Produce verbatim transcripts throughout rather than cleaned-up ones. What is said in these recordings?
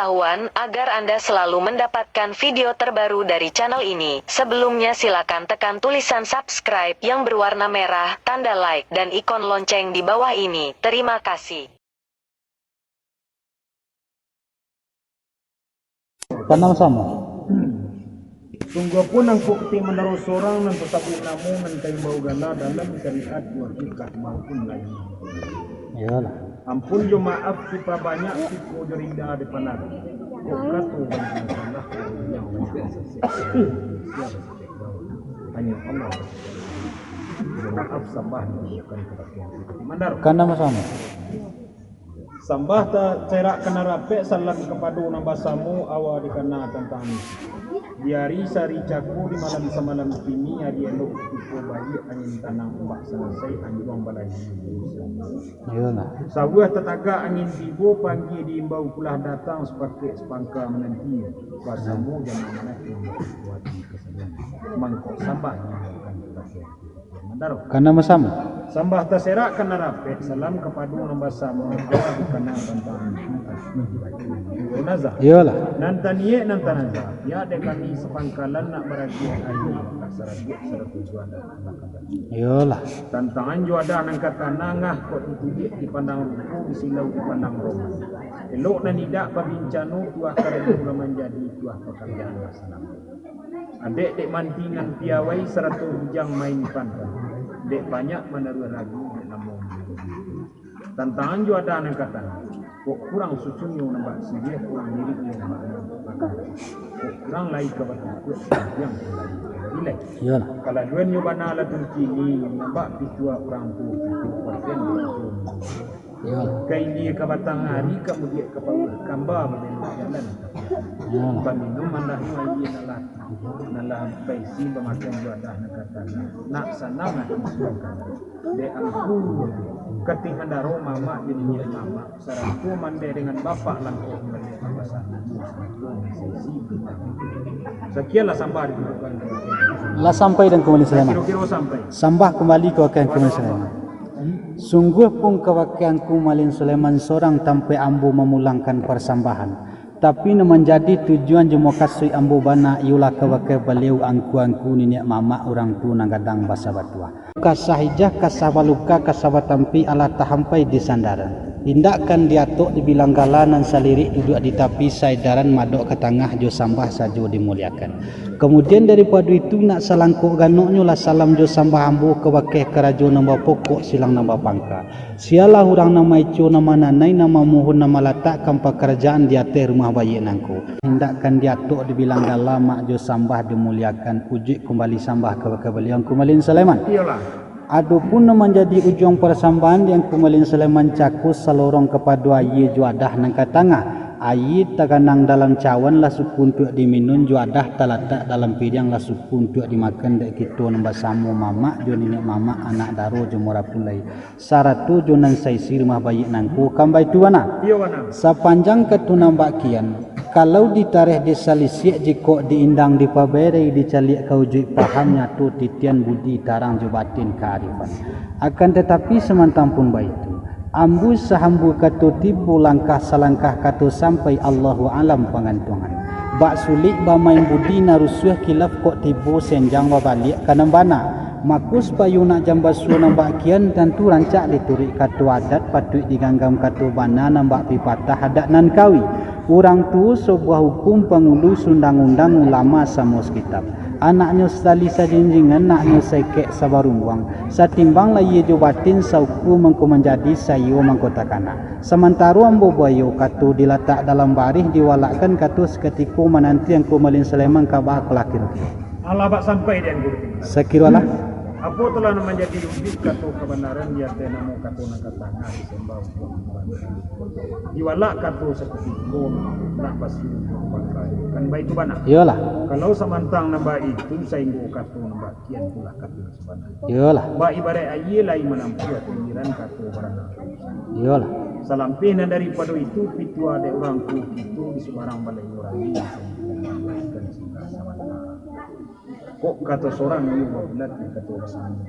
Awan, agar Anda selalu mendapatkan video terbaru dari channel ini, sebelumnya silakan tekan tulisan subscribe yang berwarna merah, tanda like, dan ikon lonceng di bawah ini. Terima kasih. Tanam samo. Sungguahpun angku ti mandaro sorang nan tasabuik namo nan ka imbau gala dalam syariat jo hakikat maupun lain. Iyolah. Ampun jo maaf sipabanyak siko jo rinda di panar. Kok kato banyak masalah yang banyak sasek. Hanyo Allah. Jo maaf sambah bukan kabaktian ti mandaro. Tanam samo. Sambah ta serak kana rapek salam kapado nan basamo awa dikana tantang di ari sari cako di malam samalam kini ari elok kutiko baiak angin tanang umbak salasai anjuang balayi. Iyolah. Sabuah tatagak angin tibo panggie diimbau pulah datang sapakek sapangka mananti basamo jamaah manat yang kuat di kasadang mangkok sambah diimbaukan kapake. Mandaro. Kana masamo. Sambah taserak kana rapek salam kapado nan basamo awa dikana tantang nazah. Iyolah. Nan taniek nan tanaza, pihak dek kami sapangkalan nak baragiah aia ka sarabuik sarato juadah nan ka bali. Iyolah. Tantangan juadah nan ka tanangah kok ditujuak dipandang rupo disilau dipandang roman. Elok nan idak babincano tuah karano lah manjadi tuah pakarjaan lah sanang. Adek dek mantingan piawai sarato bujang main pantan. Dek banyak manaruah lagu dek namo manjadi. Tantangan juadah nan ka tanang. Kok kurang susunnyo nambah siriah kurang liriknyo nambah makan. Kok kurang lai ka batutuak yang kurang nilai. Iyolah. Kalaluannyo bana lah tu kini nambah pitua urang tu pitua kuaten. Iyolah. Ka ilia ka batang ari ka mudiak ka pauah kamba babelok jalan. Iyolah. Baminum mandahnyo aia nan lah nan lah baisi bamakan juadah nan ka tanang. Nak sanang ati suang ka Dek angku, katihandaro mamak jo niniak mamak, sarato mandeh dengan bapak langkok maliek papasan. Sakianlah sambah di Lah sampai dan kumbali Sulaiman. Kiro-kiro sampai. Sambah kumbali ka wakian kumbali Sulaiman. Sungguah pun ka wakian kumbali Sulaiman sorang tampek ambo mamulangkan parsambahan. Tapi nan manjadi tujuan jo mukasuik ambo bana iyolah ka wakian baliau angku-angku niniak mamak urang tu nan gadang basa batuah. Kasah ijah, kasah baluka, kasah batampi alah tahampai di sandaran. Indak kan diatok dibilang gala nan salirik duduak di tapi saedaran madok ka tangah jo sambah sajo dimuliakan. Kamudian daripado itu nak salangkok ganoknyo lah salam jo sambah ambo ka bakeh karajo nan bapokok silang nan bapangka. Sialah urang nan maico, nan mananai, nan mamuhun, nan malatakkan pakarajaan di ateh rumah baiak nangko. Indak kan diatok dibilang gala mak jo sambah dimuliakan, ujuik kumbali sambah ka, ka baliau Angku Malin Sulaiman. Iyolah. Adopun nan manjadi ujuang parasambahan di Angku Malin Sulaiman cako salorong kapado aia juadah nan ka tangah. Aia taganang dalam cawan lah suku untuak diminun, juadah talatak dalam piriang lah suku untuak dimakan dek kito nan basamo mamak jo niniak mamak, anak daro jo murapulai. Sarato jo nan saisi rumah baiak nangko, kan baitu bana? Iyo bana. Sapanjang kato nan bak kian, kalau ditareh disalisiak, jikok diindang dipaberei, dicaliak ka ujuik paham, nyato titian budi tarang jo batin kaarifan. Akan tatapi samantang pun baitu, ambo sahambo kato tibo, langkah salangkah kato sampai, Allahu alam pangantuangan. Bak sulik bamain budi, nan rusuah kilaf kok tibo, senjang babaliak ka nan bana. Mako supayo nak jam basua nan bak kian, tantu rancak dituruik kato adat, patuik diganggam kato bana nan bak pipatah adat nan kawi. Urang tuo sabuah hukum, pangulu sundang-undang, ulama samo sakitab. Anaknyo satali sajinjingan, anaknyo saikek sabarumbuang. Satimbang lahia jo batin, saukua mangko manjadi, saiyo mangko takana. Samantaro ambo buayo, kato dilatak dalam barih, diwalakkan kato sakatiko, mananti Angku Malin Sulaiman kaba ka laki-laki. Alah bak sampai di angku. Sakirolah. Apo telah nan manjadi ujuik kato kabanaran di ateh namo kato nan ka tangah disambah untuak dibantu. Diwalak kato sakutiko nak basiu untuak pakai. Kan baitu bana? Iyolah. Kalau samantang nan baitu sainggo kato nan bakian pulah kato nan sabana. Iyolah. Bak ibarat aia lai manampuah pinggiran kato barana. Iyolah. Salampih nan daripado itu, pitua dek urang tuo kito di subarang balai urang di Kok kato sorang iyo babulat di kato basamo.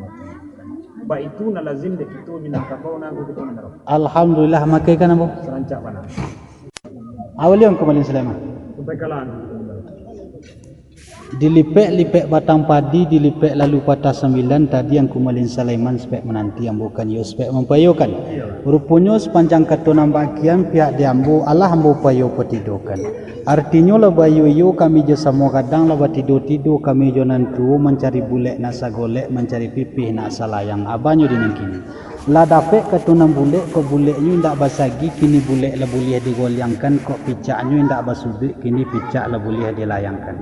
Baitu nan lazim dek kito Minangkabau nan angku kito mandarom. Alhamdulillah, makaikan ambo. Sarancak bana. Awali Angku Malin Sulaiman. Sampaikanlah. Dilipek-lipek batang padi, dilipek lalu patah sambilan, tadi Angku Malin Sulaiman sepek mananti ambo kan iyo sepek mampayokan. Ruponyo sapanjang kato nan bakian pihak di ambo, alah ambo payo patidokan. Artinyo lah baiyo-iyo kami jo samo gadang, lah batido-tido kami jo nan tuo, mancari bulek nak sagolek, mancari pipih nak salayang, abanyo di nan kini. Lah dapek kato nan bulek, kok buleknyo indak basagi, kini bulek lah buliah digoliangkan, kok picaknyo indak basuduik, kini picak lah buliah dilayangkan.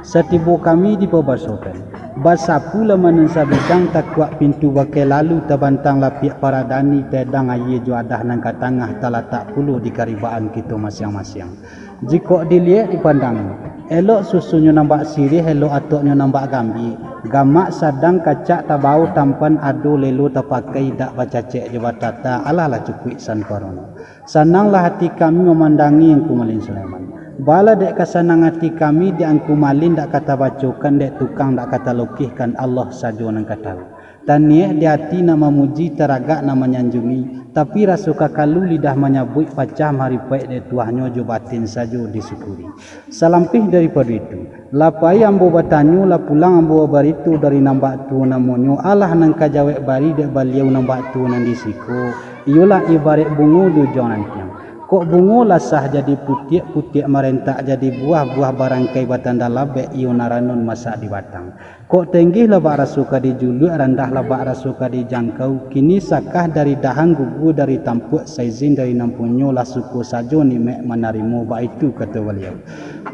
Satibo kami dipabasokan, basapu lah manun sabidang, takuak pintu bakai lalu, tabantang lapiak paradani, taedang ayie jo adah nan ka tangah, talatak pulo di karibaan kito masiang-masiang. Jikok diliek dipandang, elok susunyo nan bak siriah, elok atoknyo nan bak gambia, gamak sadang kacak tabao, tampan ado lelo tapakai, dak bacacek jo batata, alah lah cukuik samparono. Sananglah ati kami mamandangi Angku Malin Sulaiman. Bala dek kasanang ati kami, dek Angku Malin dak ka tabacokan, dek tukang dak ka talukihkan, Allah sajo nan ka tahu. Taniek di ati nak mamuji, taragak nak manyanjungi, tapi raso kakalu lidah manyabuik, pacah maripaik dek tuahnyo, jo batin sajo disyukuri. Salampih daripado itu, lah pai ambo batanyo, lah pulang ambo babarito dari nan bak tuo namonyo, alah nan ka jawek bari dek baliau nan bak tuo nan di siko, iyolah ibaraik bungo di ujuang rantiang. Kok bungo lasah jadi putiak, putiak marentak jadi buah, buah barangkai batanda labek, iyo nan ranun masak di batang. Kok tenggih lah bak raso ka dijuluak, randah lah bak raso ka dijangkau, kini sakah dari dahan, gugu dari tampuak, saizin dari nan punyo, lah suko sajo nikmaik manarimo, baitu kato baliau.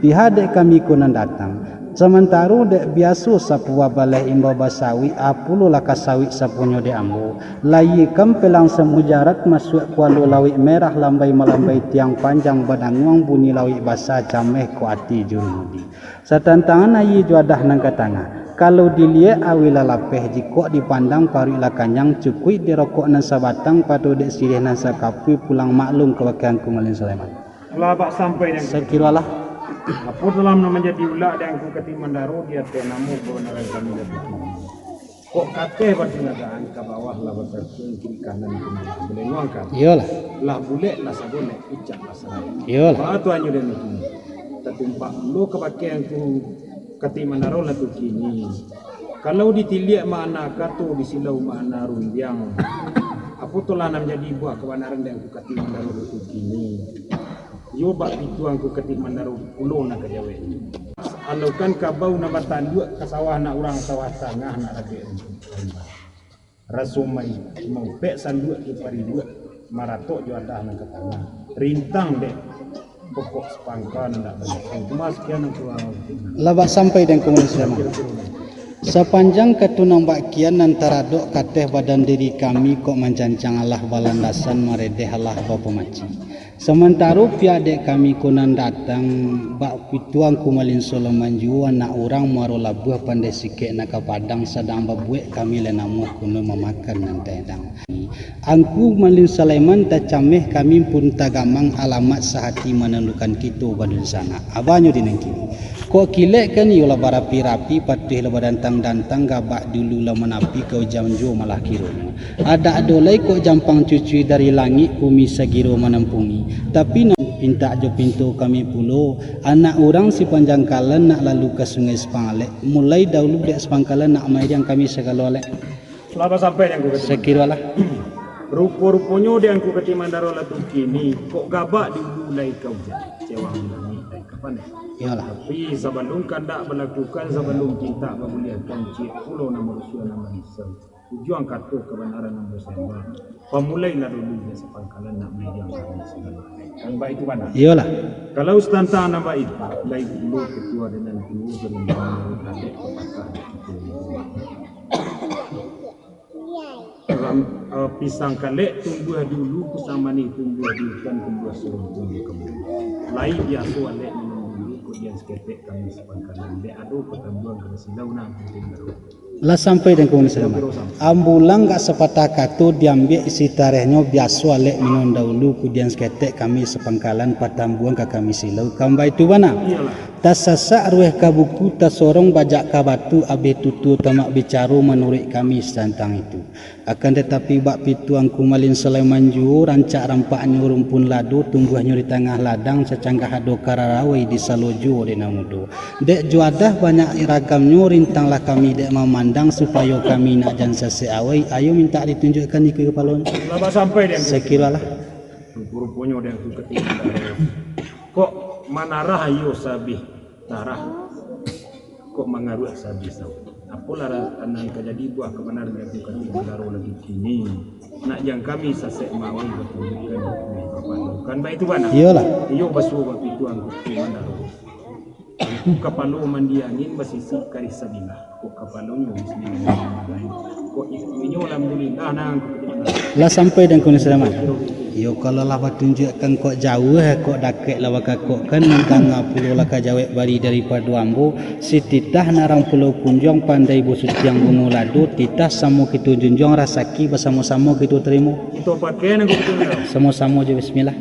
Pihak dek kami ko nan datang, samantaro dek biaso sapua baleh imbau basawik, apo lo lah ka sawik sapunyo dek ambo. Layiekan pelang samujarat, masuak kualo lawik merah, lambai malambai tiang panjang, badanguang bunyi lawik basa, cameh ko ati jurumudi. Satantangan ayie jo adah nan ka tangah. Kalau diliek awih lah lapeh, jikok dipandang paruik lah kanyang, cukuik dek rokok nan sabatang, pado dek siriah nan sakapui, pulang maklum kabake Angku Malin Sulaiman. Lah bak sampai dek Angku. Sakiro alah. Apo dalam nan manjadi ulak dek Angku Katik Mandaro di ateh namo kabanaran kami dapek? Kok kateh batu nagaan, ka bawah lah basatuan, kiri kanan kami balenguangkan. Iyolah. Lah bulek lah sagolek, picak lah salayang. Iyolah. Baa tu anyo den tu. Tatumpak pulo kabake Angku Katik Mandaro lah tu kini. Kalau ditiliak makna kato, disilau makna rundiang, apo tu lah nan manjadi buah kabanaran dek Angku Katik Mandaro lah tu kini. Iyo bak pitu Angku Katik Mandaro pulo nan ka jawek. Alaukan kabau nan batanduak ka sawah, nak urang sawah tangah, nak rabek rumpun. Raso mai maupek sanduak jo paribuak, maratok jo adah nan ka tangah. Rintang dek pokok sapangka nan dak banyak. Cuma sakian nan kurang. Lah bak sampai dek Angku Malin Sulaiman. Sapanjang kato nan bakian nan taradok kateh badan diri kami, kok mancancang alah balandasan, maredeh alah bapamaci. Samantaro pihak dek kami ko nan datang, bak pitu Angku Malin Sulaiman juo, anak urang Muaro Labuah, Pandai Sikek nan ka Padang, sadang babuek kami lah namuah, konon mamakan nan taedang. Angku Malin Sulaiman tacameh, kami pun tagamang, alamat sahati manandukan kito badunsanak. Abanyo di nan kini. Kok kilek kan iyo lah barapi-rapi, patuih lah badantang-dantang, gabak dulu lah manapi, ka ujan juo malah kironyo. Adak ado lai kok jampang cucui dari langik, bumi sagiro manampungi. Tapi nan pintak jo pinto kami pulo, anak urang si Panjangkalan nak lalu ka Sungai Sipangalek, mulai dahulu dek Sipangkalan nak mairiang kami sagalo alek. Lah bak sampai dek Angku Katik Mandaro. Sakiro alah. Rupo-ruponyo dek Angku Katik Mandaro lah tu kini, kok gabak dulu lai ka ujan, cewang langik lai ka paneh. Iyolah. Tapi sabalum kandak balakukan, sabalum pintak babuliahkan, ciek pulo nan marusuah nan manisau. Ujuang kato kabanaran nan basambah, pamulailah dulu dek Sipangkalan nak mairiang kami sagalo. Kan baitu bana? Iyolah. Kalau satantang nan baitu, lai pulo katua dek nan tuo, sarimbang kadek papatah dek kito. Ram-, eh, pisang kalek tumbuah di ulu, pisang manih tumbuah di utan, tumbuah suruntuang di kebun. Lai biaso alek minun dulu, kudian saketek kami Sipangkalan. Dek ado patambuang ka basilau nan penting baru. Lah sampai dek Angku Malin Sulaiman. Ambulang gak sapatah kato, diambiak isi tarehnyo, biaso alek minun dahulu, kudian saketek kami Sipangkalan, patambuang ka kami silau, kan baitu bana? Iyolah. Tasasak ruweh ka buku, tasorong bajak ka batu, abih tutua tamak bicaro manuruik kami tantang itu. Akan tatapi, bak pituah Angku Malin Sulaiman juo, rancak rampaknyo rumpun lado, tumbuahnyo di tangah ladang, sacanggah ado kararawai di salojo dek nan mudo. Dek juadah banyak ragamnyo, rintanglah kami dek mamandang, supayo kami nak jan sasek awai, ayo mintak ditunjuakkan iko kapalonyo. Lah, bak sampai dek Angku. Sakirolah. Rupo-ruponyo dek Angku Katik Mandaro. Kok manarah iyo sabih tarah, kok mangaruah sabih sauik. Apolah ra-, nan ka jadi buah kabanaran dek Angku Katik Mandaro lagi kini. Nak jan kami sasek mawai batunjukan, kan baitu bana? Iyolah. Iyo basuo bak pituah Angku Katik Mandaro. Angku kapalo mandi angin basisik karih sabilah. Kok kapalonyo bismillah. Kok ikuinyo alhamdulillah, nah, Angku Katik Mandaro. Lah sampai dek Angku Sulaiman. Iyo, kalau lah batunjuakkan kok jauah, kok dakek lah bakakokkan, mandanga pulo lah ka jawek bari daripado ambo, si titah narang pulau Punjuang, pandai basutiang bungo lado, titah samo kito junjuang, rasaki basamo-samo kito tarimo. Kito pakai, Angku Katik Mandaro. Samo-samo jo bismillah.